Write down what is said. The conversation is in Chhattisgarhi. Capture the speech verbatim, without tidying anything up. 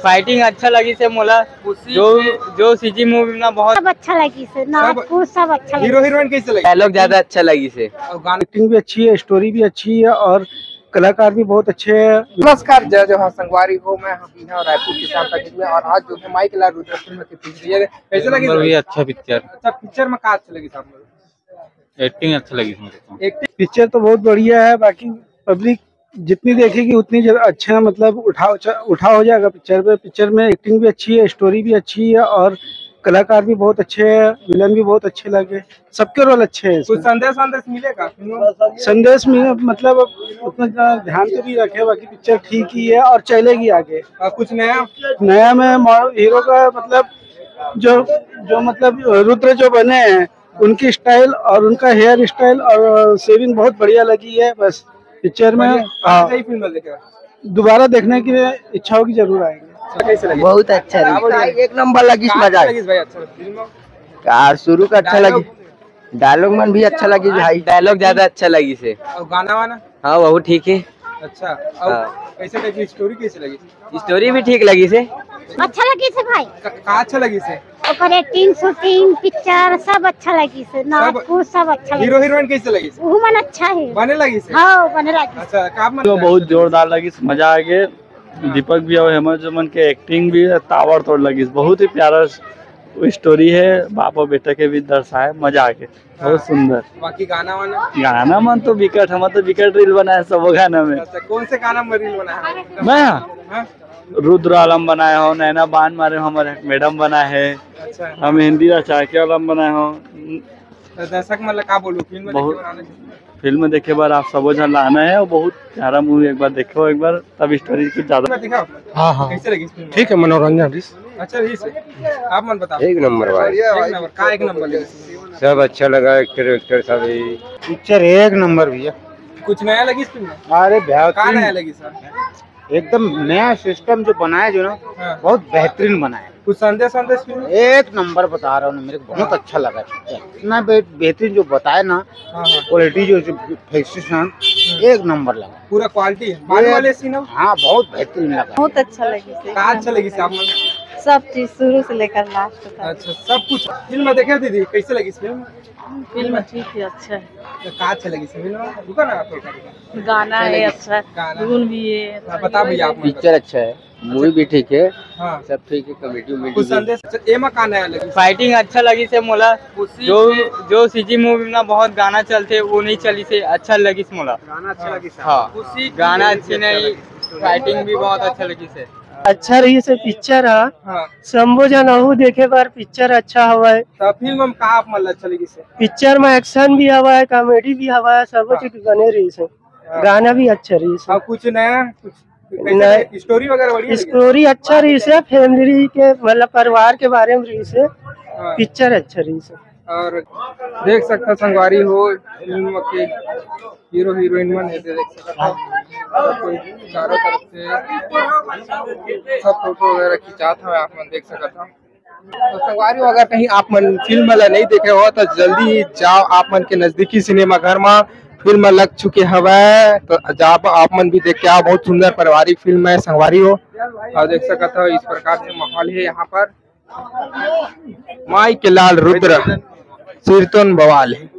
फाइटिंग अच्छा लगिस हे मोला। जो जो सीजी मूवी में ना बहुत सब अच्छा लगिस हे ना, सब कुछ सब अच्छा लगिस। हीरो हीरोइन कैसे लगे? डायलॉग ज्यादा अच्छा लगिस हे। और गाना एक्टिंग भी अच्छी है, स्टोरी भी अच्छी है और कलाकार भी बहुत अच्छे हैं। नमस्कार, जय जोहार संगवारी हो, मैं हूं पीना और रायपुर के शाम पैकेज में। और आज जो है माई के लाल रुद्र फिल्म की पिक्चर, ये कैसे लगी? नंबर भी अच्छा पिक्चर। अच्छा, पिक्चर में का अच्छा लगी साहब? एक्टिंग अच्छा लगी इसमें तो। एक्टिंग पिक्चर तो बहुत बढ़िया है, बाकी पब्लिक जितनी देखेगी उतनी जर-, अच्छा, मतलब उठाव च-, उठाव हो जाएगा पिक्चर पे। पिक्चर में एक्टिंग भी अच्छी है, स्टोरी भी अच्छी है और कलाकार भी बहुत अच्छे हैं, विलन भी बहुत अच्छे लगे, सबके रोल अच्छे हैं कुछ इसमें। संदेश वंदेश मिलेगा फिल्म में? संदेश में मतलब उतना ज्यादा ध्यान तो नहीं रखे, बाकी पिक्चर ठीक ही है और चलेगी आगे। और कुछ नया? नया में मॉ-, हीरो का मतलब जो जो मतलब रुद्र जो बने हैं, उनकी स्टाइल और उनका हेयर स्टाइल और शेविंग बहुत बढ़िया लगी है। बस पिक्चर में बढ़िया। हाँ, सही फिल्म देखेगा। दोबारा देखने की इच्छा होगी, जरूर आएंगे। कैसे लगे? बहुत अच्छा लगी। एक नंबर लगी, मजा आया। लगी भाई, अच्छा लगी फिल्म। कार शुरू का अच्छा लगी, डायलॉग मन भी अच्छा लगी भाई। डायलॉग ज्यादा अच्छा लगी से। और गाना वाना? हाँ, बहुत ठीक है। अच्छा, और हाँ। कैसे टाइप की स्टोरी कैसे लगी? स्टोरी भी ठीक लगी से। अच्छा लगी से भाई। का, का अच्छा लगी से? ओकर एक्टिंग, शूटिंग, पिक्चर सब अच्छा लगी से, नाच सब? कूद सब अच्छा लगी। हीरो हीरोइन कैसे लगी से? उहू मन अच्छा है। बने लगी से? हाँ, बने लगी। अच्छा, का मन तो बहुत जोरदार लगी से, मजा आ गए। हाँ। दीपक भी और हेमंत जो मन के एक्टिंग भी ताबड़तोड़ लगी से, बहुत ही प्यारा स्टोरी है, बाप और बेटा के भी दर्शाए, मजा आ गए। बहुत सुंदर। बाकी गाना वाना? गाना मन तो बिकट, हम तो बिकट रील बनाए सब गाना में। अच्छा, कौन से गाना में रील बनाया है? मैं हाँ? रुद्र आलम बनाए हो, नैना बान मारे हो, हमारे मैडम बनाए है। अच्छा। हम हिंदी रा चाके आलम बनाए हो। तो दर्शक मन ला का बोलू, फिल्म देखे बहुत बनाने के? फिल्म देखे बार आप सबो झन ला आना है और बहुत प्यारा मूवी, एक बार देखो, एक बार तब स्टोरी कुछ ज्यादा। फिल्म देखा आपने? हाँ, हाँ। कैसे लगी फिल्म? ठीक है, मनोरंजन रही। अच्छा रही से। आप मन बताओ। एक नंबर भाई। एक नंबर, का एक नंबर लगी? सब अच्छा लगा, एक्टर वेक्टर सब ही। पिक्चर एक नंबर भैया। कुछ नया लगी इस फिल्म में? अरे भैया, का तीन नया लगी सर? एकदम नया सिस्टम जो बनाया जो ना, हाँ। बहुत बेहतरीन बनाया। कुछ संदेश संदेश फिल्म? एक नंबर बता रहा हूँ ना, मेरे को बहुत हाँ। अच्छा लगा पिक्चर। इतना बे-, बेहतरीन जो बताया ना, हाँ, हाँ। क्वालिटी जो, जो फैक्सेशन, हम्म। एक नंबर लगा। पूरा क्वालिटी है। बाल ये वाले सीन हो? हाँ, बहुत बेहतरीन लगा। बहुत अच्छा लगी से। का अच्छा लगी से आप मन? सब चीज शुरू से लेकर लास्ट तक। अच्छा, सब कुछ। फिल्म देखे दीदी, कैसे लगी इस फिल्म? फिल्म ठीक है, अच्छा है। तो का अच्छा लगी से फिल्म? रुका ना, आप रुका, रुका। गाना अच्छा है लगी। अच्छा, गाना। धुन भी है, हाँ, बता भैया आप। पिक्चर अच्छा है, मूवी भी ठीक है, हाँ। सब ठीक है, कॉमेडी उमेडी कुछ भी। संदेश? अच्छा, एमा का नया लगी? फाइटिंग अच्छा लगी से मोला। खुशी जो से जो सीजी मूवी में ना बहुत गाना चलते, वो नहीं चली से, अच्छा लगी से मोला। गाना अच्छा लगी से। हाँ। खुशी की गाना अच्छी नहीं, फाइटिंग भी बहुत अच्छा लगी से। अच्छा रही से पिक्चर है। हाँ। शंभू जन अहू देखे बर पिक्चर अच्छा हवय। तो फिल्म में का आप मन ला अच्छा लगी से? पिक्चर में एक्शन भी हवय, कॉमेडी भी हवय, सब हाँ। चीज बने रही से। हाँ। गाना भी अच्छा रही से। और कुछ नया, कुछ नया? कैसे स्टोरी वगैरह बढ़िया लगी? स्टोरी अच्छा रही से, फैमिली के मतलब परिवार के बारे में रही से। हाँ। पिक्चर अच्छा रही से। और देख सकता संगवारी हो, फिल्म के हीरो हीरोइन मन है, देख सकता हो। कोई चारों तरफ से सब फोटो वगैरह खिंचात हवे, आप मन देख सकता हो। तो संगवारी हो, अगर कहीं आप मन फिल्म ला नहीं देखे हो तो जल्दी ही जाओ, आप मन के नजदीकी सिनेमा घर में फिल्म लग चुके हवे, तो जाओ आप मन भी देख के आओ। बहुत सुंदर पारिवारिक फिल्म है संगवारी हो, और देख सकता हो इस प्रकार से माहौल है यहाँ पर। माई के लाल रुद्र, सिरतोन बवाल है।